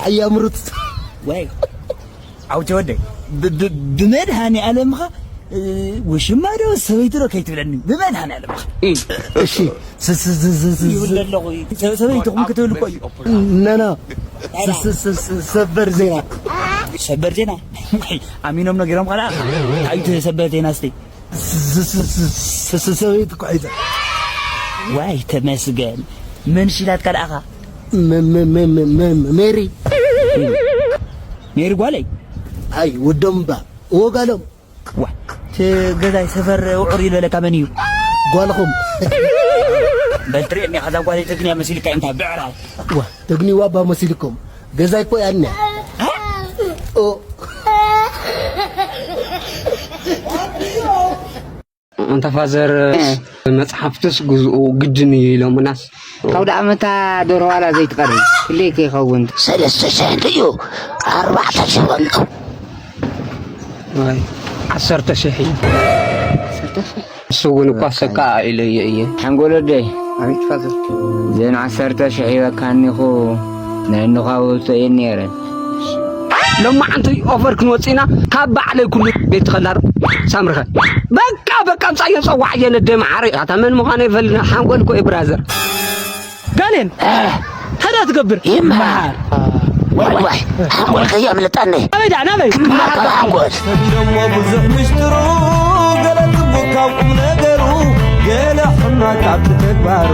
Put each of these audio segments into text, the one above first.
ኣያ ምሩት። ወይ ኣውጀ ወደይ። ብ- ብ- ብመድሃኒ ኣለምኻ ውሽማ ዶ ሰበይቲ ዶ ከይትብለኒ ብመድሃኒ ኣለምኻ። እሺ ስ- ስ- ስ- ስ- ስ- ስ- ይብለ ኣለኹ። ሰበይትኹም ክትብል እኮ እዩ። ነና ስ- ስ- ስ- ስ- ሰበር ዜና። ሰበር ዜና። ኣሚኖም ነጊሮም ኸላ። ኣይተ ሰበር ዜና እስቲ። ስ- ስ- ስ- ስ- ስ- ሰበይቲ እኮ ኣይተ ዋይ ተመስገን። መን ሽላትካ ደኣኻ? መ- መ- መ- መ- መ- ሜሪ ሜሪ ጓለይ። ኣይ ወዶምባ ወጋሎም ዋ እቲ ገዛይ ሰፈር ውዑር ይበለካ መን እዩ? ጓልኹም በል ትርእየኒ ከዛ ጓለይ ትግንያ መሲልካ እንታ ብዕራይ። ዋ ተግኒዋ ባ መሲልኩም ገዛይ እኮ ያነ ኦ ኣንታ ፋዘር መፅሓፍትስ ግዝኡ ግድን እዩ ኢሎምናስ ካብ ደኣ መታ ደርሆ ዋላ ዘይትቐርብ ክልይ ከይኸውን ሰለስተ ሽሕ እንድዩ ኣርባዕተ ሽሕ በሎ ኣይ ዓሰርተ ሽሕ እዩ እሱ እውን እኳ ሰካ ኢለዮ እየ ሓንጎል ወደይ ዘን ዓሰርተ ሽሕ ሂበካኒኹ ናይ እንዃ ውፅእ እየን ነይረን ሎማዓንቲ ኦቨር ክንወፅእና ካብ ባዕለይ ኩሉ ቤት ተኸላር ሳምርኸ በቃ በቃ ምፃዮ ፀዋዕ እየ ነደ መዓረ ኣታ መን ምዃነ ይፈልና ሓንጎል እኮ እዩ ብራዘር ጋኔን ሀዳ ትገብር ይምሃር ወይ ወይ ሓንጎል ከየምልጠኒ ኣበይ ዳ ናበይ ሓንጎል ሰቢሮሞ ብዙሕ ምሽጥሩ ገለ ጽቡቅ ካብ ቁም ነገሩ ገለ ሕማቅ ካብቲ ተግባሩ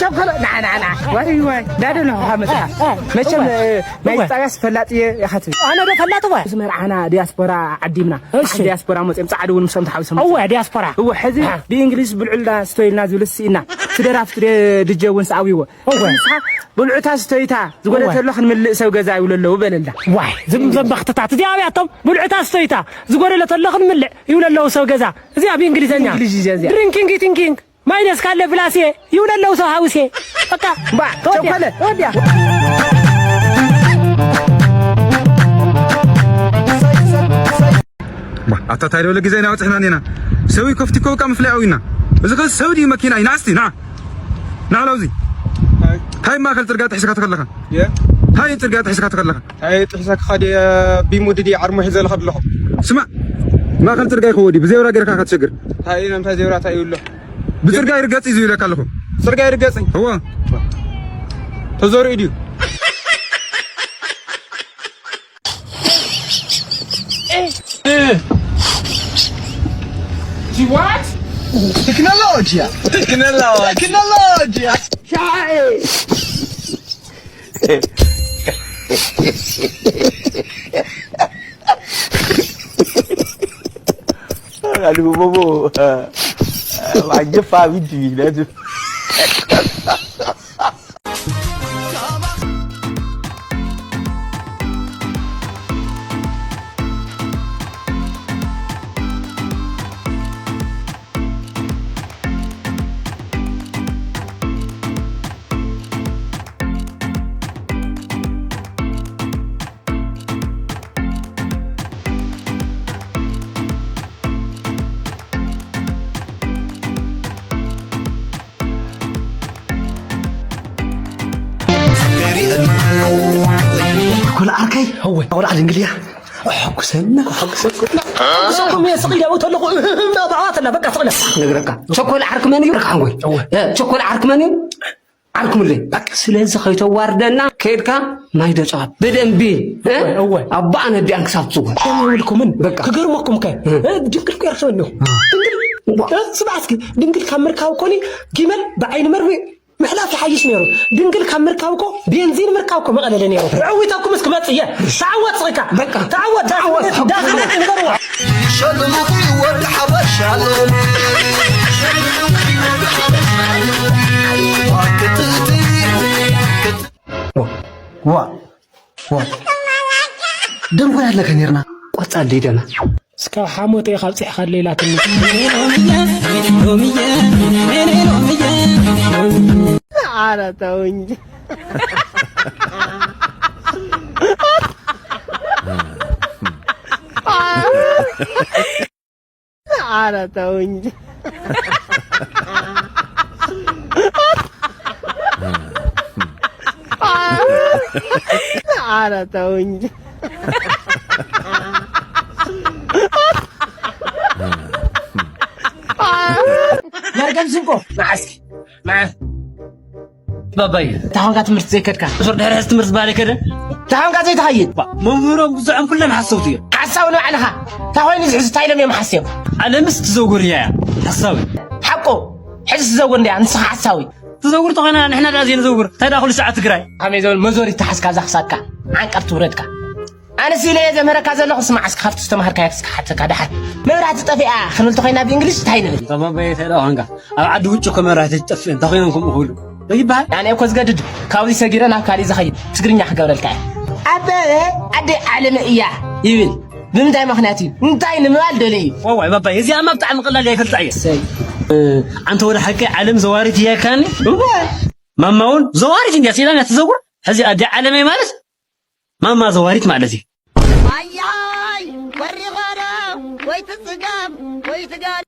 ቸኮለ ና ና ና ወይ ወይ ዳዶ ነው ሀመጽ መቸም ናይ ጣቢያስ ፈላጥ የኸት ኣነ ዶ ፈላጥ ወይ ዝመርዓና ዲያስፖራ ዓዲምና ዲያስፖራ መጽም ጻዕድ እውን ምሰም ተሓውሰም እወ ዲያስፖራ እወ ሕዚ ብእንግሊዝ ብልዑልና ስቶይልና ዝብል ስኢና ስደራፍ ድጀ እውን ሰኣዊዎ ብልዑታ ስቶይታ ዝጎደተሎ ክንምልእ ሰብ ገዛ ይብሉ ኣለዉ በለላ ዋይ ዝም ዘንበኽትታት እዚኣ ኣብያቶም ብልዑታ ስቶይታ ዝጎደለ ተሎ ክንምልእ ይብሉ ኣለዉ ሰብ ገዛ እዚኣ ብእንግሊዝኛ እንግሊዝኛ እዚኣ ድሪንኪንግ ኢቲንኪንግ ማይነስ ካለ ፕላስ እየ ይብሉ ኣለዉ ሰብ ሃውስ እየ በቃ ባ ተወዲያ ቸኮለ ተወዲያ ኣታ ታይ ደለ ግዜ ኢና በፅሕና ኔና ሰብ ከፍቲ ኮ ቃ ምፍላይ ኣዊና እዚ ከ ሰብ ድዩ መኪና እዩ ናስቲ ና ና ላውዚ ታይ ማእከል ፅርጋ ጥሒስካ ተከለካ ታይ ፅርጋ ጥሒስካ ተከለካ ታይ ጥሒሳ ክኸደ ቢሙድዲ ዓርሞ ሒዘ ለኸድለኹ ስማ ማእከል ፅርጋ ይኸወዲ ብዜብራ ገርካ ከትሸግር ታይ ነምታ ዜብራ ታይ ይብሎ ብፅርጋ ይርገፅ እዩ ዝብለካ ኣለኹ ፅርጋ ይርገፅ እዎ ተዘሪኡ ድዩ What? Tecnologia! Tecnologia! Tecnologia! Aduh, bobo. Wajib paham itu, gitu. ኮላ ዓርከይ ኣወ ኣውላ ዓዲ እንግሊያ ሕጉሰና ሕጉሰኩም ሕጉሰኩም እየ ስቕ ኢለ ተለኹ እህም ናባኣተላ በቃ ስቕለ ነግረካ ቸኮል ዓርክ መን እዩ ርካ ሓንጎይ ቸኮል ዓርክ መን እዩ ዓርኩምለይ በቃ ስለዚ ከይተዋርደና ከይድካ ማይ ደፀዋ ብደንቢ ኣባኣ ነዲኣን ክሳብ ትፅወር ይብልኩምን በቃ ክገርመኩም ከ ድንግል እኮ ይረክበኒ ድንግል ስብዓትኪ ድንግል ካብ ምርካብ ኮኒ ጊመል ብዓይኒ መርዊ ምሕላፍ ይሓይሽ ነይሩ ድንግል ካብ ምርካብ እኮ ቤንዚን ምርካብ እኮ መቐለለ ነይሩ ዕዊተኩም እስክመፅ እየ ተዓወት ስቕካ በቃ ተዓወት ዳስነት ንገርዎ ሸልሙኺ ወዲ ሓበሻ ክትእቲ ክትእቲ ዋ ዋ ደንጎል ኣለካ ነርና ቆጻል ደማ። እስካብ ሓሞተይ ካብ ጽሕኻ ሌላ ትንሽ። ኧረ ተው እንጂ። ኧረ ተው እንጂ። ኧረ ተው እንጂ። መርገም ስንቆ፣ ንዓ እስኪ፣ ንዓ። ባባይ። እንታይ ኾንካ ትምህርቲ ዘይከድካ? ሱር ድሕሪ ሕዚ ትምህርቲ ባለ ከደ? እንታይ ኾንካ ዘይትኸይድ? ባ፣ መምህሮም ብዙሖም ኩሎም ሓሰውቲ እዮም። ሓሳዊ ንባዕልኻ። እንታይ ኮይኑ ዝሕዚ እንታይ ኢሎም እዮም ሓስዮም? ዓለምስ ትዘውር እያ እያ። ሓሳዊ። ሓቁ። ሕዚ ትዘውር እንድያ፣ ንስኻ ሓሳዊ። ትዘውር ተኾይና ንሕና ደኣ ዘይንዘውር። እንታይ ደኣ ኩሉ ሰዓት ትግራይ? ከመይ ዘብል መዞር ይተሓዝካ እዛ ክሳድካ። ዓንቀር ትውረድካ። ኣነስ ኢለ እየ ዘምህረካ ዘለኹ፣ ስማዕ እስኪ ካብቲ ዝተማሃርካዮ እስኪ ሓተካ ደሓር። መብራህቲ ጠፊኣ ክንብል ተኾይና ብእንግሊዝ እንታይ ንብል? ጠባባየ እንታይ ደኣ ኾንካ? ኣብ ዓዲ ውጭ እኮ መብራህቲ ትጠፍእ፣ እንታይ ኮይኖም ከምኡ ክብሉ? ዶ ይበሃል? ኣነ እኮ ዝገድድ፣ ካብዚ ሰጊረ ናብ ካሊእ ዝኸይድ ትግርኛ ክገብረልካ እየ። ኣበበ ኣደይ ዓለመ እያ ይብል። ብምንታይ ምኽንያት እዩ? እንታይ ንምባል ደልዩ እዩ? ዋዋይ ባባይ፣ እዚኣማ ብጣዕሚ ቀላል እያ፣ ይፈልጣ እየ። እሰይ። እ፣ ኣንተ ወደ ሓቂ ዓለም ዘዋሪት እያ ኢልካኒ? እወ። ማማ እውን ዘዋሪት እንድያ፣ ሲላ እያ ትዘውር። ሕዚ ኣደይ ዓለመይ ማለት ማማ ዘዋሪት ማለት እዩ። ኣያይ ወሪኾና ወይ ትጽገም ወይ ትጋል።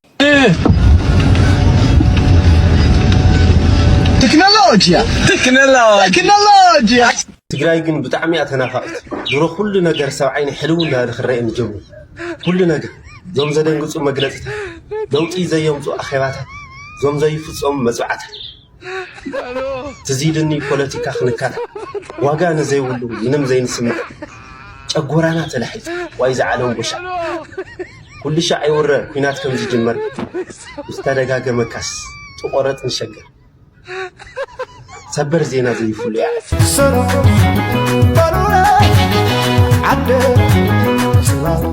ቴክኖሎጂያ፣ ቴክኖሎጂ፣ ቴክኖሎጂያ። ትግራይ ግን ብጣዕሚ እያ ተናፋቒት። ድሮ ኩሉ ነገር ሰብ ዓይኒ ሕልው እናበለ ክረአየኒ ጀሚሩ። ኩሉ ነገር፣ እዞም ዘደንግፁ መግለፅታት፣ ለውጢ ዘየምፁ ኣኼባታት፣ እዞም ዘይፍፀሙ መፅዋዕታት። ትዝ ኢልኒ ፖለቲካ ክንካታዕ ዋጋ ንዘይብሉ ምንም ዘይንስምዕ ጨጎራና ተላሒጹ ዋይ ዝዓለም ጎሻ ኩሉ ሻዕ ይውረ ኲናት ከም ዝጅመር ምስ ተደጋገመካስ ትቆረጽ ንሸገር ሰበር ዜና ዘይፍሉ እያ። ሰላም በሉለ ዓደ ጽላል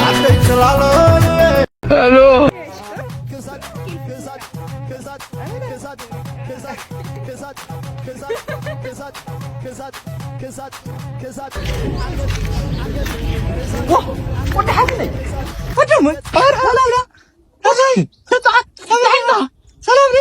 ዓደይ ጽላል ሄሎ። ዋ፣ ወዲ ሓፍተይ፣ ወዲ እሞ፣ ኧረ፣ ላላ፣ ሰላም፣ ሰላም፣ ሰላም፣ ሰላም፣ ሰላም፣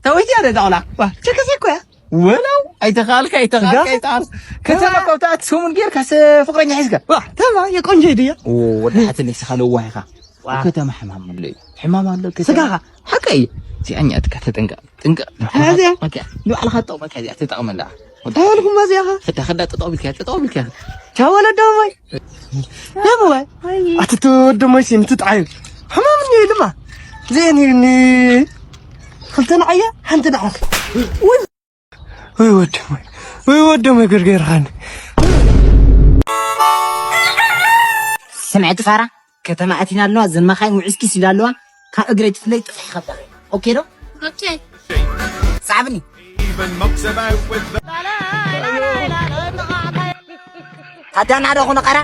ተወይቲ ኣረ ዳውላ፣ ዋ፣ ቸከሰ እኮ እያ። ወላው፣ ኣይተኻልካ፣ ኣይተኻልካ፣ ጋፋ። ኣይተኻልካ። ከተማ ከውታ ኣትሰሙን ጌርካ፣ ስ-፣ ፍቕረኛ ሒዝካ። ዋ፣ ተማ፣ የቆንጆ ድያ? ኦ፣ ወዲ ሓትለይ፣ ስኻ ለዋህ ኢኻ። ዋ። ከተማ ሕማም ኣሎ እዩ። ሕማም ኣሎ፣ ከተማ። ስጋኻ። ሓቀይ። እዚኣ እኛ እትካ ተጠንቀቕ። ጥንቀቕ። እዚኣ? ኦኬ። ንባዕልኻ ትጠቕመካ እዚኣ፣ ትጠቕመላ። ተባልኩማ እዚኣ ኸ? ክዳ፣ ክዳ፣ ጠጠው ኢልካ፣ ጠጠው ኢልካ። ቻው ወለዶ ወይ? ደሞ ወይ? ኣቲ ትወደሞ ይሲ፣ ምትጣዓዩ። ሕማም እኒ ድማ። ዘይኒ፣ ኒ፣ ክልተ ንዓያ፣ ሓንቲ ንዓኽ። ውይ። ወይ ወደመይ፣ ወይ ወደመይ ገርገርኻኒ። ስምዐ ጭፋራ፣ ከተማ ኣቲና ኣለዋ፣ እዘን መኻይን ውዕስኪስ ኢላ ኣለዋ፣ ካብ እግረይ ትፍለይ ጥፍሕ ከብዳ። ኦኬ ዶ? ኦኬ። ሰዓብኒ። ታዳና ዶ ኹነ ቀራ?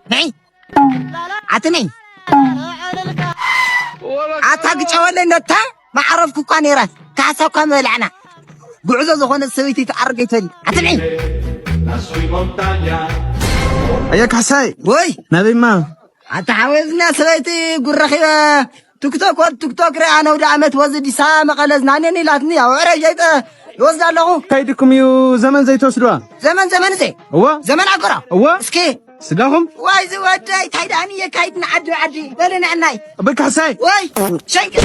ነይ። ኣቲ ነይ። ኣታ ግጨወለይ ነታ መዓረፍኩ እኳ ነይራ። ካሕሳ እኳ ምበላዕና። ጉዕዞ ዝኾነ ሰበይቲ ትዓርግ ኣይትበሊ። ኣቲ ነይ። ኣየ ካሕሳይ። ወይ። ናበይማ? ኣታ ሓወዝና ሰበይቲ ጉድ ረኺበ። ቲክቶክ ወድ ቲክቶክ ርኣ ነውዲ ዓመት ወዚ ዲሳ መቐለ ዝናነኒ ኢላትኒ። ኣብ ዕረ ሸይጠ ይወስዳ ኣለኹ። ከይድኩም እዩ ዘመን ዘይትወስድዋ? ዘመን ዘመን ዘ-፣ እዋ። ዘመን ኣገራ። እዋ። እስኪ። ስጋኹም? ዋይ ዝወደይ፣ ታይ ደኣኒ የካይድ ንዓዲ ዓዲ። በለ ንዕናይ። ኣቦይ ካሕሳይ። ዋይ፣ ሸንቂ።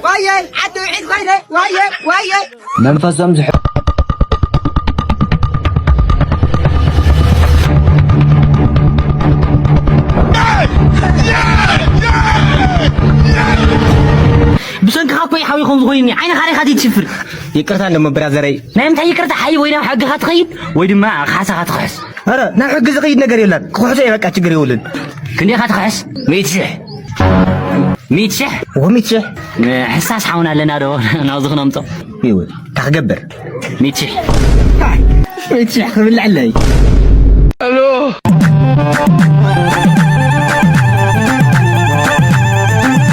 ዋየይ፣ ዓዲ ውዒል ኮይነ። ዋየይ፣ ዋየይ። መንፈሶም ዝሕ-፣ ብሰንክኻ እኮ እዩ ሓዊ ከም ዝኾይኒ። ዓይንኻ ሪኻ ትሽፍር። ይቅርታ ኣለሞ ብራዘረይ። ናይ ምንታይ ይቅርታ ሓይ ወይ ናብ ሕግኻ ትኸይድ ወይ ድማ ካሕሳኻ ትኽሕስ። ኧረ ናብ ሕጊ ዝኸይድ ነገር የለን። ክኽሕሶ እየ በቃ ችግር የብሉን። ክንደይ ኢኻ ትኽሕስ? ሚእቲ ሽሕ። ሚእቲ ሽሕ? እዎ ሚእቲ ሽሕ። ሕሳስ ሓውና ኣለና ዶ ናብዚ ክነምጦ? ይውል። እንታይ ክገብር? ሚእቲ ሽሕ። ሚእቲ ሽሕ ክብልዐለይ። ሄሎ።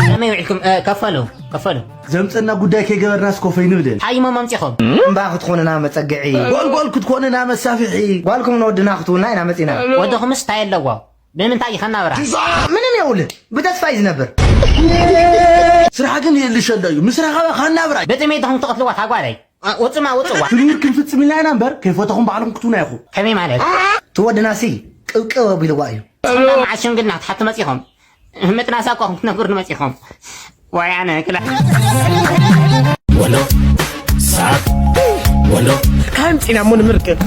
ከመይ ውዒልኩም? ከፈሉ፣ ከፈሉ። ዘምፀና ጉዳይ ከይገበርናስ ኮፈይ ንብል። ሓይሞም ኣምፂኹም። እምባ ክትኾንና መፀግዒ፣ ጎልጎል ክትኮንና መሳፍሒ፣ ጓልኩም ንወድና ክትውና ኢና መፂና። ወድኹምስ እንታይ ኣለዎ? ብምንታይ እዩ ከናብራ? ምንም የውልን፣ ብተስፋ እዩ ዝነብር። ስራሕ ግን የልሸሎ እዩ፣ ምስ ረኸበ ከናብራ። ብጥሜት ዲኹም ትቐትልዋ ታጓለይ? ውፅማ ውፅዋ። ትርኢት ክንፍፅም ኢልና ኢና እምበር ከይፈተኹም ባዕልኹም ክትውና ኢኹም። ከመይ ማለት? ትወድናሲ ቅብቅብ ኣቢልዋ እዩ። ንስኹም ናብ መዓስ ሽምግልና ክትሓቱ መፂኹም? ምጥናሳ እኮ ክትነግሩኒ መፂኹም። ዋይ ኣነ ክላ። ወሎ ሳቅ ወሎ። ካምፂና እሞ ንምርቅብ።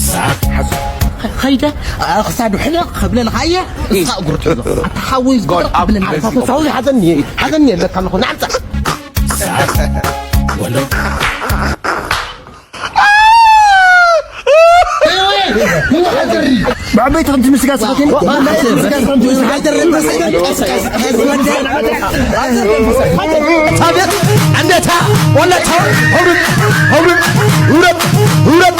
ሳቅ ኸይደ ክሳዱ ሕለቕ ከብለልኻየ። እስኻ እግሩ ትሕሎ ኣታ ሓወይ። ዝጎድ ኣብ ብለና። ሓዘኒ ሓዘኒ ኣለካ ኣለኹ ንዓምፃ። ሳቅ ወሎ። ብዓበይቲ ከምቲ ምስጋር ስፈትን ታብት እንደታ ወለታ። ውረድ ውረድ ውረድ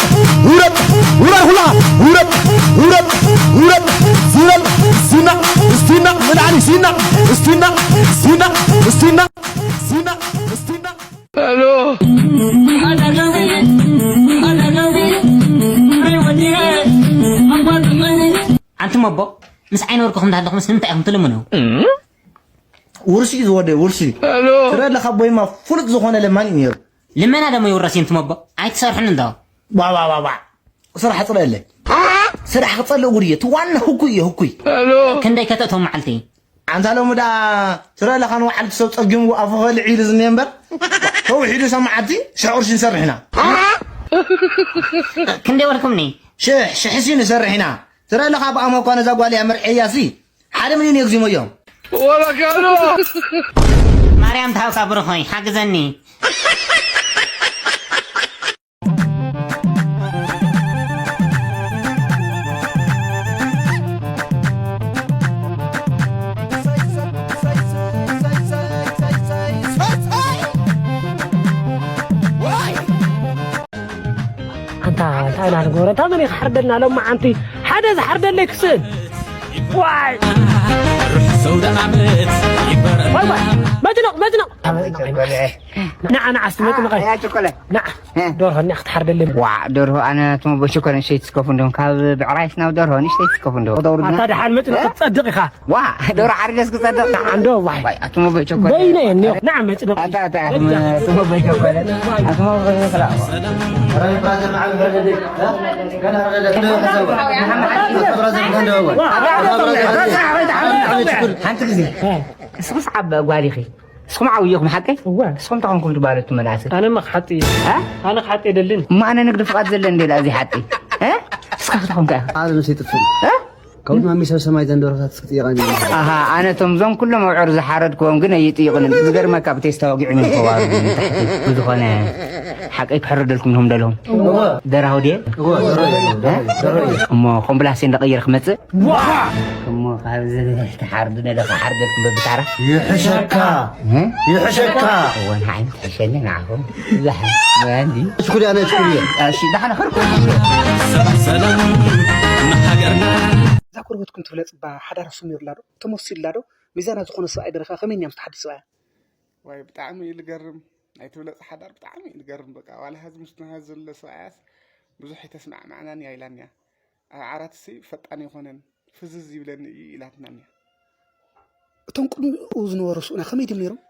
ውረድ ውረድ ሁላ። ውረድ ውረድ ውረድ። ሲና ሲና ስቲና ንላዕሊ ሲና ስቲና ሲና ስቲና ስቲና ስቲና። ኣንቱም ኣቦ፣ ምስ ዓይኒ ወርቅኹም እንዳሃለኹምስ ንምንታይ ኢኹም ትልምኑ? ውርሲ እዩ ዝወደይ፣ ውርሲ። ትረለ ካብ ቦይማ ፍሉጥ ዝኾነ ለማኒ እዩ ነይሩ። ልመና ደሞ ይውረስ እዩ፣ እንቱም ኣቦ። ኣይትሰርሑን እንዶ። ዋ፣ ዋ፣ ዋ፣ ዋ። ስራሕ ጽለለ። ስራሕ ክጸልእ ጉድ እየ። እቲ ዋና ህኩይ እየ፣ ህኩይ። ክንደይ ከተእቶም መዓልቲ? ኣንታ ሎሚ ደኣ ትረለኻ ንወዓልቲ ሰብ ጸጊሙ ኣፉ ከልዕ ኢሉ ዝኒኤ እምበር፣ ተውሒዱ ሰማዓቲ ሽሕ ቅርሺ ንሰርሕ ኢና። ክንደይ በልኩምኒ? ሽሕ፣ ሽሕሲ ንሰርሕ ኢና። ትረለኻ ብኣሞ እኳ ነዛ ጓል እያ መርዐያሲ ሓደ ሚልዮን የግዚሞ እዮም። ማርያም ትሃብካ ብሩኾይ፣ ሓግዘኒ። ኣንታ እንታይ ኢና ንገብሮ? እታ መን እዩ ክሓርደልና? ሎማዓንቲ ሓደ ዝሓርደለይ ክስእን። ዋይ! ርሑስ ሰውደ ዓመት ይግበረልና። ዋይ፣ ዋይ! መጭነቕ፣ መጭነቕ! ንዓ፣ ንዓ፣ እስቲ መጭነቕ። ኣያ ቸኮለ። ንዓ፣ እ። ደርሆ እኒኣ ክትሓርደለይ። ዋዕ፣ ደርሆ ኣነ እቶም ኣቦ ቸኮለ ንእሽተይ ትስከፉ እንዲኹም። ካብ ብዕራይስ ናብ ደርሆ ንእሽተይ ትስከፉ እንዲኹም። ኣታ ደሓን መጭነቕ ክትጸድቕ ኢኻ። ዋ፣ ዶሮ ዓሪደስ ክጸድቕ። ንዓ እንዶ፣ ዋይ። ዋይ፣ ኣቱም ኣቦይ ቸኮለ። በይነ እየ፣ እኒኦ። ንዓ መጭነቕ። ኣታ፣ ኣታ፣ ኣቱም፣ ኣቱም ኣቦይ ቸኮለ። ኣቱም ኣቦይ ቸኮለ። ሓንቲ ግዜ። እስኽስ ዓብ ጓል ኢኺ። እስኹም ዓብዪኹም ሓቀይ? እወ። እስኹም ተኾንኩም ትባለቱ መናእሰይ። ኣነማ ክሓጢ እየ። እ? ኣነ ክሓጢ የደልን። እማ ኣነ ንግዲ ፍቓድ ዘለ እንደ ኢላ እዚ ሓጢ። እ? እስኻ ክተኾንካ ኢኻ። ኣነ ምስ ይጥፍእ። እ? ከምኡ ማሚ ሰብ ሰማይ ዘንደሮታት ክትጥይቐኒ። ኣሃ፣ ኣነ እቶም እዞም ኩሎም ኣውዕር ዝሓረድክዎም ግን ኣይጥይቑንን። ዝገርመካ ብቴስታ ወጊዑኒ ንኸዋሩ ንታሕቲ። ብዝኾነ ሓቀይ ክሕርደልኩም ንኹም ደለኹም። እወ። ደራሁ ድየ? እወ፣ ደራሁ እዩ። እ? ደራሁ እዩ። እሞ ኮምብላሴ እንዳቐየረ ክመጽእ? ዋ! እሞ ካብዚ ተሓርዱ ነደ ክሓርደልኩም በብታራ። ይሕሸካ። እ? ይሕሸካ። እወ፣ ንዓይ ትሕሸኒ ንዓኹም። ብዙሕ ሞያ እንዲ። እሽኩር ያነ እሽኩር እየ። እሺ፣ ደሓን ኸርኩ። ሰላም ሰላም ንሃገርና። እዛ ጎረቤትኩም ትብለጽ እባ ሓዳር ኣሰሚሩላ ዶ? ተመሲሉላ ዶ? ሚዛና ዝኾነ ሰብኣይ ደረኻ ከመይ እኒኦም ዝተሓድስ ሰብኣያ? ዋይ፣ ብጣዕሚ እዩ ልገርም። ናይ ትብለጽ ሓዳር ብጣዕሚ እዩ ልገርም። በቃ፣ ዋላ ሀዚ ምስና ሀዚ ዘሎ ሰብኣያስ ብዙሕ ኣይተስማዕማዕናን እያ ኢላን እያ። ኣብ ዓራትሲ ፈጣን ኣይኮነን፣ ፍዝዝ ይብለኒ እዩ ኢላትና እያ። እቶም ቅድሚኡ ዝነበሩ ስብእና ከመይ ድዮም ነይሮም?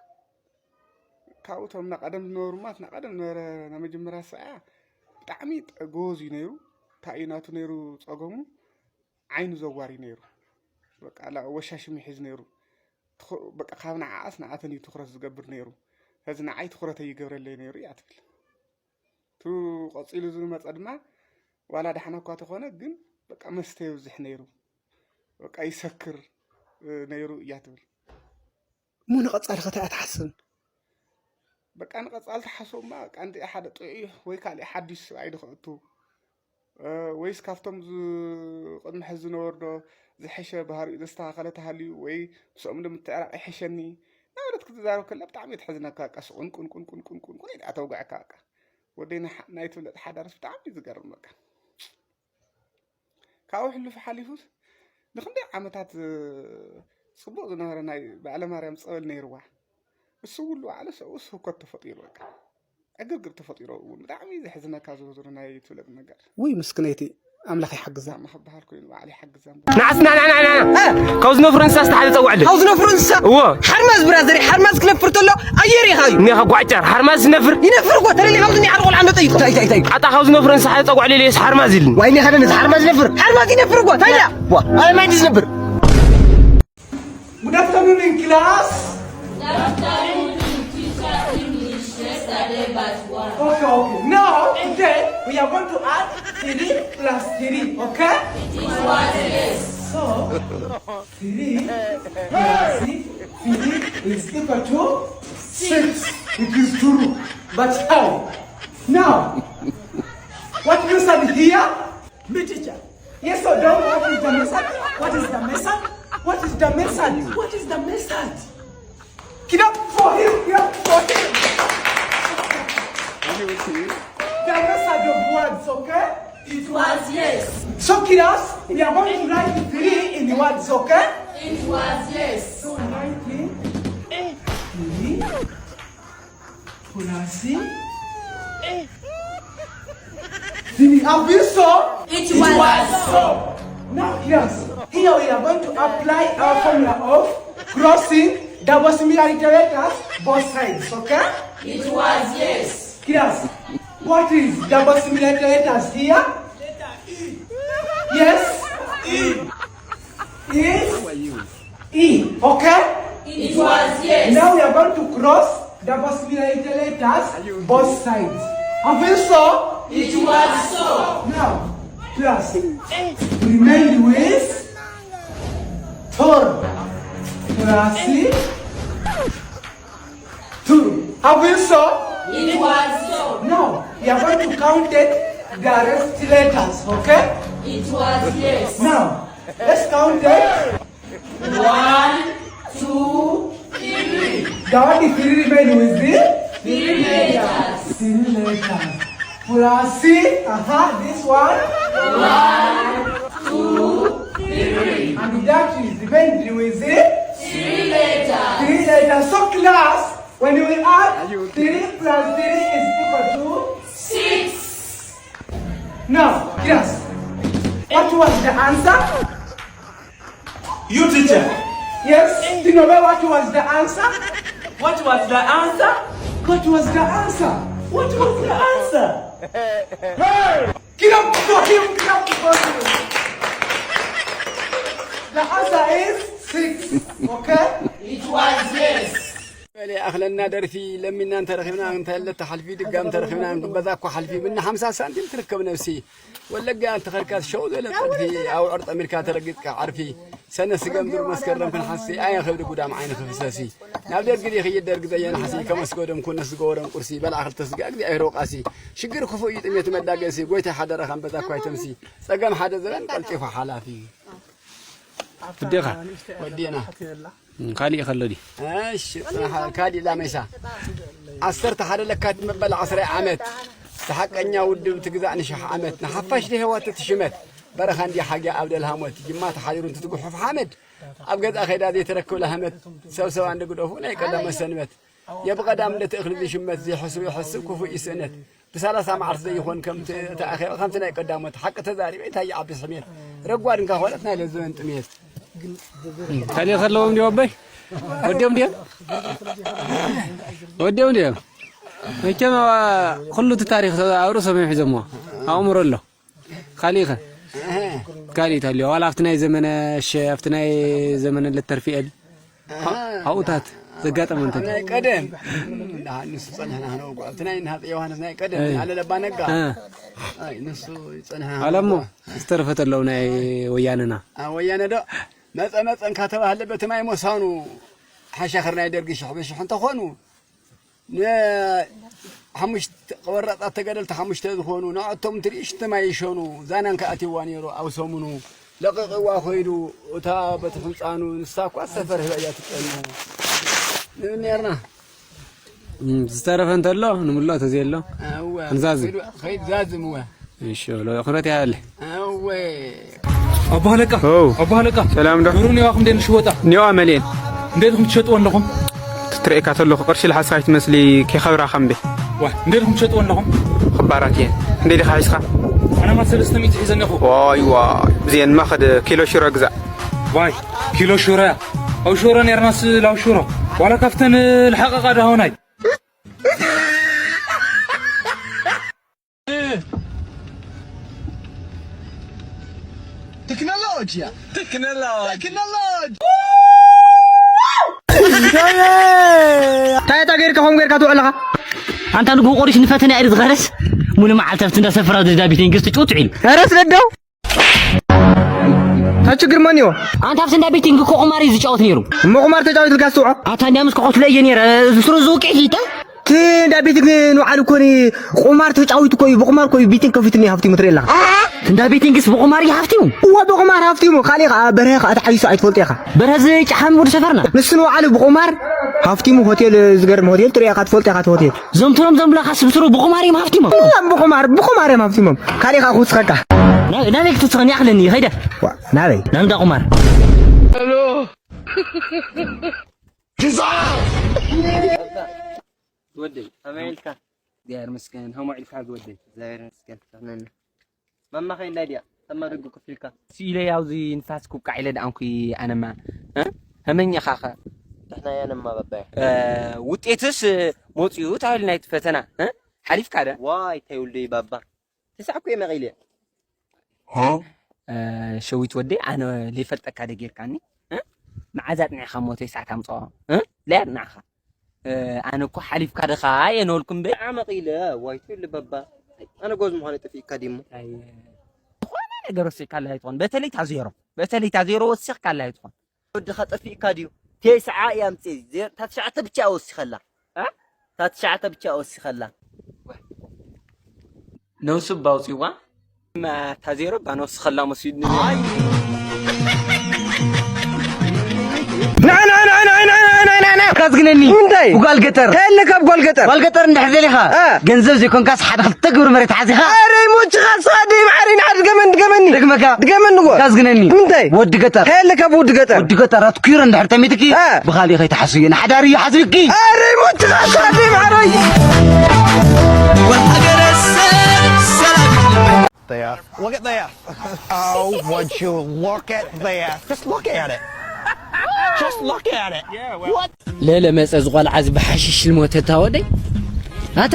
ካብኡ እቶም ናቐደም ዝነበሩማ፣ እቲ ናቐደም ዝነበረ ናይ መጀመርያ ሰብኣያ ብጣዕሚ ጠ-፣ ጎበዝ እዩ ነይሩ። እንታይ እዩ ናቱ ነይሩ ጸገሙ? ዓይኑ ዘዋሪ ነይሩ። በቃ፣ ላ-፣ ወሻሽም ይሕዝ ነይሩ። ትኹ-፣ በቃ፣ ካብ ንዓኣስ ንኣተን እዩ ትኹረት ዝገብር ነይሩ። ሕዚ ንዓይ ትኹረት ኣይገብረለይ ነይሩ እያ ትብል። እቲ ቀጺሉ ዝመጸ ድማ፣ ዋላ ዳሕና እኳ ተኾነ፣ ግን በቃ፣ መስተ የብዝሕ ነይሩ። በቃ፣ ይሰክር፣ እ፣ ነይሩ እያ ትብል። እሞ ንቐጻሊ ከ እንታይ እያ ትሓስብ? በቃ፣ ንቐጻሊ ትሓስቦማ፣ በቃ፣ እንድዒ ሓደ ጥዑይ ወይ ካልእ ሓድሽ ሰብኣይ ዶ ከእቱ፣ እ፣ ወይስ ካብቶም ዝ-፣ ቅድሚ ሕዚ ዝነበሩ ዶ ዝሐሸ ባህሪኡ ዘስተኻኸለ ተሃልዩ፣ ወይ ምስኦም ዶ ምትዕራቕ ይሐሸኒ? እናበለት ክትዛረብ ከላ ብጣዕሚ እያ ትሕዝነካ። በቃ፣ ስቕ ቁንቁን፣ ቁንቁን፣ ቁንቁን፣ ቁንቁን ኢላ ተውግዐካ። በቃ፣ ወደይ ናይ ሓ-፣ ናይ ትብለጥ ሓዳርስ ብጣዕሚ እዩ ዝገርም። በቃ፣ ካብኡ ሕሉፍ ሓሊፉስ ንኽንደይ ዓመታት፣ እ፣ ጽቡቕ ዝነበረ ናይ በዓለ ማርያም ጸበል ነይርዋ። እሱ ውሉ ባዕሉ ሰብኡ ስብከት ተፈጢሩ በቃ። ዕግርግር ተፈጢሩ እውን ብጣዕሚ ዘሕዝነካ ዝርዝሩ ናይ ትብለጥ ነገር። ውይ ምስክነይቲ ኣምላኽ ይሓግዛ። ኣማ ክበሃል ኮይኑ ባዕሉ ይሓግዛ እምበር። ንዓስ ና ና ና ና ና። ካብ ዝነፍሩ እንስሳ ዝተሓዘ ጸውዕለይ። ካብ ዝነፍሩ እንስሳ? እዎ። ሓርማዝ ብራዘር፣ ሓርማዝ ክነፍር ተሎ ኣየር ኢኻ እዩ። እኒኻ ጓዕጫር፣ ሓርማዝ ዝነፍር? ይነፍር እኮ፣ ተለሊ ካብ ዝኒ ሓደ ቆልዓ እንዶ ጠይቆ። እንታይ እንታይ እንታይ? ኣታ ካብ ዝነፍሩ እንስሳ ሓደ ጸውዕለይ ኢለስ ሓርማዝ ኢልኒ። ዋይ እኒኻ ደነዝ ሓርማዝ ይነፍር? ሓርማዝ ይነፍር እኮ፣ እንታይ ኢላ? ዋ፣ ኣይ ማይ ዝነፍር። Good afternoon in class. Good afternoon, teacher. English yesterday, but one. Okay, okay. Now, today, we are going to add three plus three, okay? It was yes. So, three plus three is equal to six. It is true. But how? Now, what you said here? Me teacher. Yes or no? What is the method? What is the method? What is the method? What is the method? Clap for him, clap for him. The method of words, okay? It was yes. So, class, we are going to write three in the words, okay? It was yes. So, write three. Three. Plus three. Have you so? It was so. Now, class, here we are going to apply our formula of crossing double similarity letters both sides, okay? It was yes. Class, what is double similarity letters here? Yes? E. Is E, okay? It was yes. Now we are going to cross double similarity letters both sides. Have you so? It was so. Now, class, remain with Tor. Class, two. Have you so? It was so. Now, we are going to count it the rest letters, okay? It was yes. Now, let's count it. One, two, three. That is three remain with the three letters. Three letters. Plus, aha, this one. One, two, three. And that is remain with the three letters. Three letters. So class, when we add three plus three is equal to six. Now, class, what was the answer? You teacher. Yes, Tinobe, what was the answer? What was the answer? What was the answer? What was the answer? Hey! Clap for him, clap for him. The answer is six, okay? It was yes. በለ ኣኽለና ደርፊ ለሚና እንተረኺብና እንተለተ ሓልፊ ድጋም እንተረኺብና በዛ እኮ ሓልፊ ብና ሓምሳ ሳንቲም ትርከብ ነብሲ። ወለጋ እንተኸድካ ሸው ዘለ ጸድፊ ኣውዕር ጠሚርካ ተረጊጥካ ዓርፊ። ሰነ ስገም ዱር መስከረም ክንሓሲ ኣየ ኸብዲ ጉዳም ዓይኒ ክፍሰሲ። ናብ ደርጊ ዲኺ ደርጊ ዘየንሓሲ ከመስገዶም ኩነስ ዝገበረን ቁርሲ በልዓ ክልተ ስጋ እግዚኣብሔር ወቃሲ። ሽግር ክፉእ እዩ ጥሜት መዳገሲ ጎይታ ሓደረኻ እምበዛ እኳ ኣይተምሲ። ጸገም ሓደ ዘበን ቀልጢፉ ሓላፊ። ብዴኻ ወዲና። እም፣ ካሊእ ከሎ ድዩ? እሺ፣ ጽናሓ፣ ካሊእ ላሜሳ። ዓሰርተ ሓደ ለካቲት መበል ዓስራይ ዓመት፣ ዝሓቀኛ ውድብ ትግዛእ ንሽሕ ዓመት፣ ንሓፋሽ ድህወት ትሽመት፣ በረኻ እንዲ ሓግያ ኣብ ደልሃሞት፣ ጅማ ተሓዲሩ እንትትጉሕፍ ሓመድ፣ ኣብ ገዛ ኸይዳ ዘይተረክብ ለሃመት፣ ሰብ ሰብ ኣንዲ ግደፉ ናይ ቀዳመ ሰንበት፣ የብቐዳም ለትእኽሊ ዝሽመት፣ ዘይሕስቡ ይሐስብ፣ ክፉእ ይስእነት፣ ብሰላሳ መዓልቲ ዘይኾን ከምቲ ተኣኼበ፣ ከምቲ ናይ ቀዳሞት ሓቂ ተዛሪበ፣ እንታይ ይዓቢ ስሜት? ረጓድ እንካ ኾነት ናይ ለዘበን ጥሜት። ካሊእ ከለዎም ድዮ ኣቦይ? ወዲኦም ድዮም? ወዲኦም ድዮም? መቸም ኩሉ እቲ ታሪኽ ኣብ ርእሶም እዮም ሒዞምዎ። ኣእምሮ ኣሎ። ካሊእ ኸ? ካሊእ ተልዮ። ዋላ ኣብቲ ናይ ዘመነ ሸ-፣ ኣብቲ ናይ ዘመነ ለተርፊኤል። ኣሃ። ኣብኡታት ዘጋጠመ እንታይ? ናይ ቀደም። ንሱ ጸንሕና ኸነውግዖ። ኣብቲ ናይ ሃፀይ ዮሃንስ ናይ ቀደም፣ እ። ኣለለ ኣባ ነጋ። እ። ኣይ፣ ንሱ ጸንሕና ኣላ እሞ ኸነውግዖ። ዝተረፈ ተለው ናይ ወያነና። ኣ፣ ወያነ ዶ? መጸ መጸ እንካ ተባህለ በቲ ማይ ሞሳኑ ሓሻኽር ናይ ደርጊ ሽሕ ብሽሕ እንተኾኑ፣ ንሓሙሽተ ቆራጻት ተጋደልቲ ሓሙሽተ ዝኾኑ፣ ንኣቶም ትርኢ ሽቲ ማይ ይሸኑ፣ ዛናን ከኣትይዋ ነይሩ ኣብ ሰሙኑ። ለቂቕዋ ኸይዱ፣ እታ በቲ ሕንጻኑ፣ ንሳ እኳ ሰፈር ህበያ ትጸኑ። ንብል ነርና። እም፣ ዝተረፈ እንተሎ፣ ንምልኦ ተዘየሎ። እወ። ክንዛዝም። ኸይዱ፣ ኸይዱ ዛዝም፣ እወ። እሺ፣ ሎ፣ ኩነት ያለ። እወ። ኣቦ ሃለቃ፣ ኦ። ኣቦ ሃለቃ። ሰላም ዶ? ግብሩ ኒዋ ክንደይ ንሽወጣ? ኒዋ መሊኤን። እንዴት ኹም ትሸጥዎ ኣለኹም? ትትርእየካ ተለኹ ቅርሺ ልሓስካ ኣይትመስሊ፣ ከይኸብራ ከምቤ። ዋ፣ እንዴት ኹም ትሸጥዎ ኣለኹም? ክባራት እየን። እንዴት ዲኻ ሒዝካ? ኣነ ማ ሰለስተ ሚእቲ ሒዘ እኒኹ። ዋይ፣ ዋይ። ብዚአን ማ ኸደ ኪሎ ሽሮ ግዛእ። ዋይ፣ ኪሎ ሽሮ እያ። ኣብ ሽሮ ኔርናስ ላው ሽሮ። ዋላ ካብተን ልሓቐቓ ዶ ሃውናይ? Tecnologia. Tecnologia. Tecnologia. እንታይ እታ ጌርካ ከምኡ ጌርካ ትውዕል ኣለኻ? ኣንታ ንግሆ ቆሪሽ ንፈተና እየ ዝኸረስ፣ ሙሉ መዓልቲ ኣብቲ እንዳ ሰፍራ ደዳ ቤት መንግስቲ ጩጭ ኢሉ። ኧረ ስደደው። እንታይ ችግር መን እዩ? ኣንታ ኣብቲ እንዳ ቤቲንግ እኮ ቁማር እዩ ዝጫወት ነይሩ። እሞ ቁማር ተጫዊትልካ ዝስውዖ? ኣታ እንዲያምስ ክቐትሎ እየ ነይረ፣ ስሩ ዝውቅዕ ሂታ። እቲ እንዳ ቤቲንግ ንባዕሉ እኮ ቁማር ተጫዊቱ እኮ እዩ፣ ብቁማር እኮ እዩ ቤቲንግ ከፊቱ እኒኦ ሃፍቲሙ ትርኢ ኣለኻ። እቲ እንዳ ቤቲንግስ ብቁማር እዩ ሃፍቲሙ? እወ ብቁማር ሃፍቲሙ፣ ካሊእ ኸዓ በርሀ ኸዓ ተሓይሱ ኣይትፈልጦ ኢኻ። በርሀ እዚ ጨሓም ወዲ ሰፈርና። ንሱ ንባዕሉ ብቁማር ሃፍቲሙ ሆቴል፣ ዝገርም ሆቴል ትርኢ ኢኻ፣ ትፈልጦ ኢኻ እቲ ሆቴል። እዞም ትብሎም ዘለኻ ስብስሩ ብቁማር እዮም ሃፍቲሞም። እወ ብቁማር፣ ብቁማር እዮም ሃፍቲሞም። ካሊእ ኸዓ ክውስኸካ። ናብ-፣ ናበይ ክትውስኸኒ ይኣኽለኒ፣ ይኸይደ። ዋ፣ ናበይ? ናብ እንዳ ቁማር። ወደይ፣ ከመይ ኢልካ? እግዚኣብሔር ይመስገን። ከመይ ኢልካ ዝወደይ? እግዚኣብሔር ይመስገን። ማማ ኸይንዳ ድያ? ተማ ደጉ ኮፍ ኢልካ። ስኢለ ያውዚ ንፋስ ኩብቃዕ ኢለ ደኣንኩ ኣነማ። እ? ከመኛ ኻኸ? ደሕና እያ ነማ ባባየ። እ፣ ውጤትስ መጽዩ ታይል ናይቲ ፈተና፣ እ? ሓሊፍካ ደ? ዋይ፣ ተይ ውልደይ ባባ። ተሳዕኩ እየ መቒለ። እ፣ ሸዊት ወደይ፣ ኣነ ለይፈልጠካ ደ ጌርካኒ? እ? መዓዝ ኣጥኒዕኻ ሞተይ ሰዓት ኣምጽኦ? እ? ለይ ኣጥናዕኻ። እ፣ ኣነ እኮ ሓሊፍካ ድኻ እየ ነበልኩ እምበር። ዓመቕ ኢለ፣ ዋይ፣ ትብል በባ። ኣነ ጎዝ ምዃነ ጠፊእካ ድዩ እሞ? ኣይ፣ ዝኾነ ነገር ወሲኽካላ ኣይትኾን። በተለይ እታ ዜሮ። በተለይ እታ ዜሮ ወሲኽካላ ኣይትኾን። ወድኻ ጠፊእካ ድዩ? ተስዓ እያ ኣምጽእ። ዜ-፣ እታ ትሽዓተ ብቻ ወሲኸላ። እ? እታ ትሽዓተ ብቻ ወሲኸላ። ነብሱ ባውፂዋ። እታ ዜሮ ባኖስ ኸላ መሲድኒ። ናይ፣ ናይ፣ ናይ፣ ናይ፣ ናይ፣ ናይ። ካዝግነኒ። እንታይ? ብጓል ገጠር። ከየለ ካብ ጓል ገጠር። ጓል ገጠር እንድሕር ደሊኻ፣ እ። ገንዘብ ዘይኮንካስ ሓደ ክልተ ግብሪ መሬት ሓዚኻ። ኣረ ይሞችኻ፣ ስኻ ደይ ማዕረይ፣ ንዓ ድገመን፣ ድገመኒ። ደግመካ። ድገመኒ እኮ። ካዝግነኒ። እንታይ? ወዲ ገጠር። ከየለ ካብ ወዲ ገጠር። ወዲ ገጠር ኣትኲሩ እንድሕር ተሚትኪ፣ እ። ብኻሊእ ከይትሓስብዮ፣ ንሓዳር እዩ ሓስብኪ። ኣረ ይሞችኻ፣ ስኻ ደይ ማዕረይ። They are. Look at there. Oh, would you look at there? Just look at it. Just look at it. What? ለለ መጸ ዝቆልዓ እዚ ብሓሽሽ ልሞተታ ወደይ። ኣታ?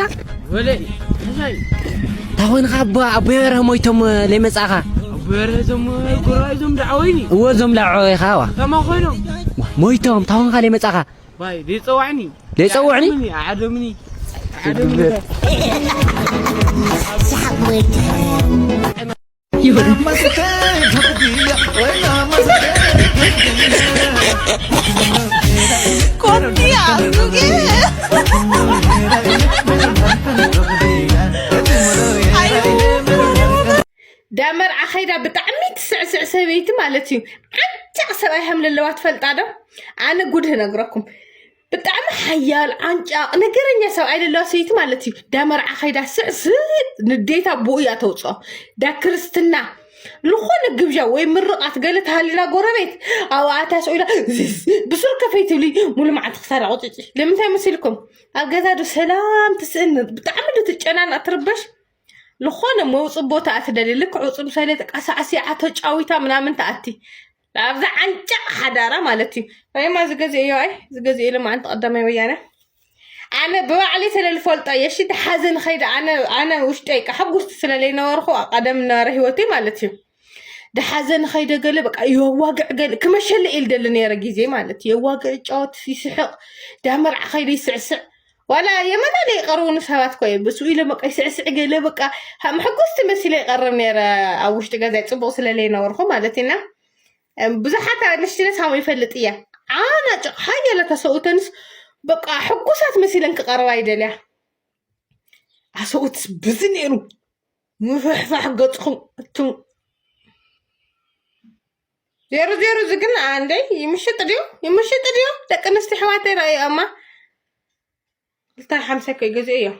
ወደይ። እንታይ? ታኾንኻ ኣቦ፣ ኣቦ የበርሀ ሞይቶም ለይመጻኻ? ኣቦ የበርሀ እዞም ጎረባይ እዞም ደዓወይኒ? እወ፣ እዞም ደዓወይኻ፣ ዋ። ከማ ኮይኖም? ሞይቶም፣ ታኾንኻ ለይመጻኻ? ባይ፣ ደይጸዋዕኒ። ደይጸውዕኒ? ዓደምኒ፣ ዓደምኒ። ዓደምኒ። ኮንያ፣ ጉጌ። ኣይ፣ ዳመርዓ ኸይዳ ብጣዕሚ ትስዕስዕ ሰበይቲ ማለት እዩ። ዓንጫቕ ሰብኣይ ሃም ለለዋ ትፈልጣ ዶ? ኣነ ጉድ ክነግረኩም። ብጣዕሚ ሓያል፣ ዓንጫቕ፣ ነገረኛ ሰብኣይ ለለዋ ሰበይቲ ማለት እዩ። ዳመርዓ ኸይዳ ስዕስዕ፣ ንዴታ ብኡ እያ ተውፅኦ። ዳ ክርስትና፣ ዝኾነ ግብዣ ወይ ምርቓት ገለ ተሃሊና ጎረቤት፣ ኣብኣ ኣትያ ስቕ ኢላ፣ ዝዝ፣ ብስሩ ከፈይ ትብሊ፣ ሙሉ መዓልቲ ክሳዳ ቁጭጭ። ለምንታይ መሲልኩም? ኣብ ገዛ ዶ ሰላም ትስእን፣ ብጣዕሚ ዶ ትጨናነቕ ትርበሽ? ልኾነ መውፅእ ቦታ እትደሊ፣ ልክዕ ውፅእ ምሳሌ ተቃሳዕሲዓ ተጫዊታ ምናምን ትኣቲ። ኣብዛ ዓንጫቕ ሓዳራ ማለት እዩ። ወይማ ዝገዝእ እዩ፣ ኣይ፣ ዝገዝእ እዩ፣ ልማዓንቲ ቀዳማይ ወያነ። ኣነ ብባዕለይ ስለ ልፈልጦ እየ፣ እሺ፣ ድሓዘ ንኸይደ፣ ኣነ፣ ኣነ ውሽጠይ ቃ ሕጉስቲ ስለ ለይነበርኩ፣ ኣብ ቀደም ነበረ ህይወተይ ማለት እዩ። ድሓዘ ንኸይደ ገለ፣ በቃ፣ የዋግዕ ገለ፣ ክመሸለ ኢል ደሊ ነይረ ግዜ ማለት እዩ። የዋግዕ፣ ይጫወት፣ ይስሕቕ፣ ዳመርዓ ኸይደ ይስዕስዕ። ዋላ የመና ለይቐርቡኒ ሰባት እኮ እየ። ብስኡ ኢለ በቃ ይስዕስዕ ገለ በቃ ሃ-፣ መሐጎስቲ መሲለ ይቐርብ ነይረ ኣብ ውሽጢ ገዛይ ጽቡቕ ስለ ለይነበርኩ ማለት ኢና። እም፣ ብዙሓት ኣንስቲ ነሳሙ ይፈልጥ እየ። ዓናጭቕ ሓያለ ተሰኡተንስ በቃ ሕጉሳት መሲለን ክቐርባ ይደልያ። ኣሰኡትስ ብዚ ነይሩ ምፍሕፋሕ ገጽኹም እቱም ዜሮ ዜሮ እዚ ግን ኣንደይ ይምሽጥ ድዩ? ይምሽጥ ድዩ? ደቂ ኣንስትዮ ኣሕዋተይ ረኣይኦማ። ክልተ ሓምሳ እኮ ይገዝኡ እዮም።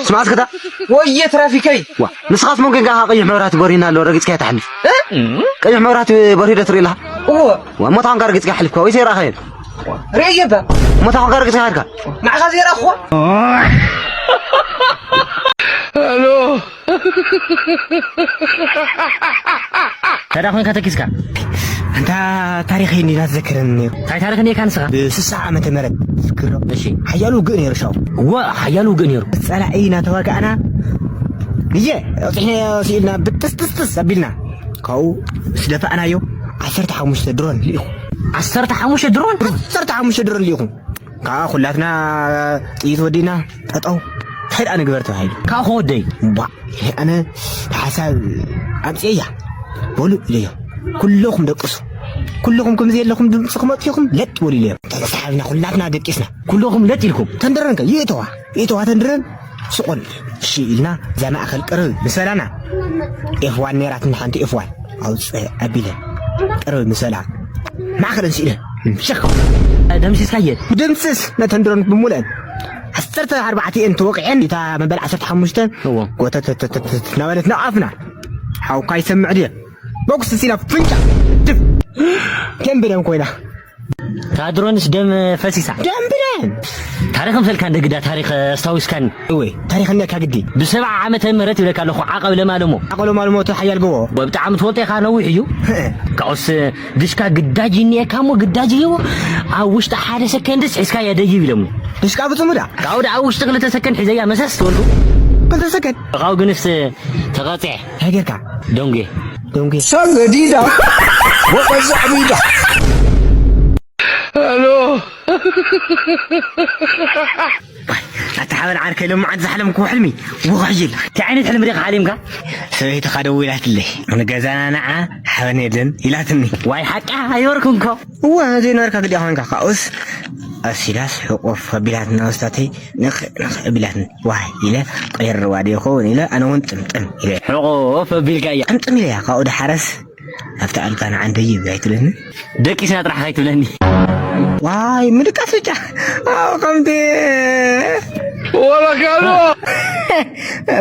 ስማዕስ ከታ? ወየ ትራፊከይ። ዋ፣ ንስኻስ መን ኮንካ ኢኻ ቀይሕ መብራህቲ በሪህና ኣሎ ረጊጽካዮ ትሓልፍ? እ? ቀይሕ መብራህቲ በሪሁ ዶ ትርኢ ኣለኻ? እዎ። ዋ፣ እሞ እንታይ ኮንካ ረጊጽካ ሓሊፍካ ወይስ ኣይረኣኻዮን? ርእየባ። እሞ እንታይ ኮንካ ረጊጽካ ከድካ? ንዓኻ ዘይረኣኹዋ? እንታይ ደኣ ኮንካ ተኪስካ? ኣንታ ታሪኸይ እንዲና ትዘክረኒ ነይሩ። እንታይ ታሪኽ እኒኤካ ንስኻ? ብ60 ዓመተ ምህረት ትዝክሮ? እሺ። ሓያል ውግእ ነይሩ ሻው። እወ፣ ሓያል ውግእ ነይሩ። ጸላኢ እናተዋጋእና፣ ግዜ ኣብጺሕናዮ ስኢልና ብጥስጥስጥስ ኣቢልና። ካብኡ ምስ ደፋእናዮ ዓሰርተ ሓሙሽተ ድሮን ልኢኹ። ዓሰርተ ሓሙሽተ ድሮን? ዓሰርተ ሓሙሽተ ድሮን ልኢኹ። ከዓ ኩላትና ጥይት ወዲእና ጠጠው። እንታይ ደኣ ንግበር ተባሂሉ። ካብ ከወደይ? እምቧ፣ ኣነ ሓሳብ ኣምፅኤያ። በሉ ኢለዮ። ኩለኹም ደቅሱ። ኩለኹም ከምዚ የለኹም ድምፂ ክመፅኹም ለጥ በሉ ኢለዮም። ተተሳሓብና ኩላትና ደቂስና። ኩለኹም ለጥ ኢልኩም? ተንደረንከ ይእተዋ። ይእተዋ ተንድረን ስቆል። እሺ ኢልና እዛ ማእኸል ቅርብ ምስ በላና ኤፍ ዋን ነይራትና ሓንቲ ኤፍ ዋን ኣውፅእ ኣቢለ ቅርብ ምስ በላ ማእኸለን ስኢለ ሸኽ ደምሲስካየን? ድምስስ ነተን ድሮን ብምሉአን ዓሰርተ ኣርባዕተ እየን ተወቂዐን። እታ መበል ዓሰርተ ሓሙሽተ እዎ። ጎተተተተተት እናበለት ነቓፍና። ሓውካ ይሰምዕ ድየ? ቦክስ ሲላ ፍንጫ ድፍ ደም ብደም ኮይና። እታ ድሮንስ ደም ፈሲሳ። ደም ብደም። ታሪኽ ምሰልካ እንደ ግዳ ታሪኽ ኣስታዊስካኒ። እወ፣ ታሪኽ እኒካ ግዲ። ብሰብዓ ዓመተ ምህረት ይብለካ ኣለኹ፣ ዓቐብ ለማለሞ። ዓቐብ ለማለሞ እቲ ሓያል ጎቦ። ብጣዕሚ ትፈልጦ ኢኻ፣ ነዊሕ እዩ። ካብኡስ ድሽካ ግዳጅ እኒኤካ እሞ ግዳጅ እየዎ። ኣብ ውሽጢ ሓደ ሰከንድስ ሒዝካያ ደይብ ኢሎምኒ። ድሽካ ብጽሙዳ? ካብኡ ደኣ ኣብ ውሽጢ ክልተ ሰከንድ ሒዘያ መሰስ ትበልኩ። ክልተ ሰከንድ? ካብኡ ግንስ ተቐጺዐ። እንታይ ጌርካ? ደንጉየ። ደንጉየ። ሰገዲዳ ወቀዛዕቢዳ። ኣታ ሓበን ዓርከ ሎምዓንቲ ዝሓለምክዎ ሕልሚ ውኽሕጅል። እንታይ ዓይነት ሕልሚ ዲኻ ሓሊምካ? ሰበይትኻ ደዊላትለይ። ንገዛና ንዓ ሓበን የለን ኢላትኒ። ዋይ ሓቃ ኣይበርኩንኮ። እወ ዘይነበርካ ግዲያ ኮይንካ። ካብኡስ ኣሲላስ ሕቆፍ ኣቢላትና ወስታተይ ንኽ ንኽ ኣቢላትኒ። ዋይ ኢለ ቀይርዋ ዶ ይኸውን ኢለ ኣነ እውን ጥምጥም ኢለ። ሕቆፍ ኣቢልካ እያ። ጥምጥም ኢለያ። ካብኡ ደሓረስ ኣብቲ ኣልጋ ንዓ እንደይብ ኣይትብለኒ። ደቂስና ጥራሕ ኣይትብለኒ። ዋይ ምድቃስ ብቻ። ኣው ከምቲ ወረካሎ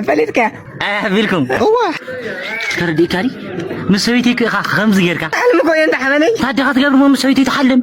ፈሊጥካ ኣቢልኩም። እዋ ተረዲእካ ዲ? ምስ ሰበይተይ ኢኻ ከምዚ ጌርካ። ሕልሚ እኮ እየ እንዳ ሓበነይ። ታዲኻ ትገብር እሞ ምስ ሰበይተይ ትሓልም።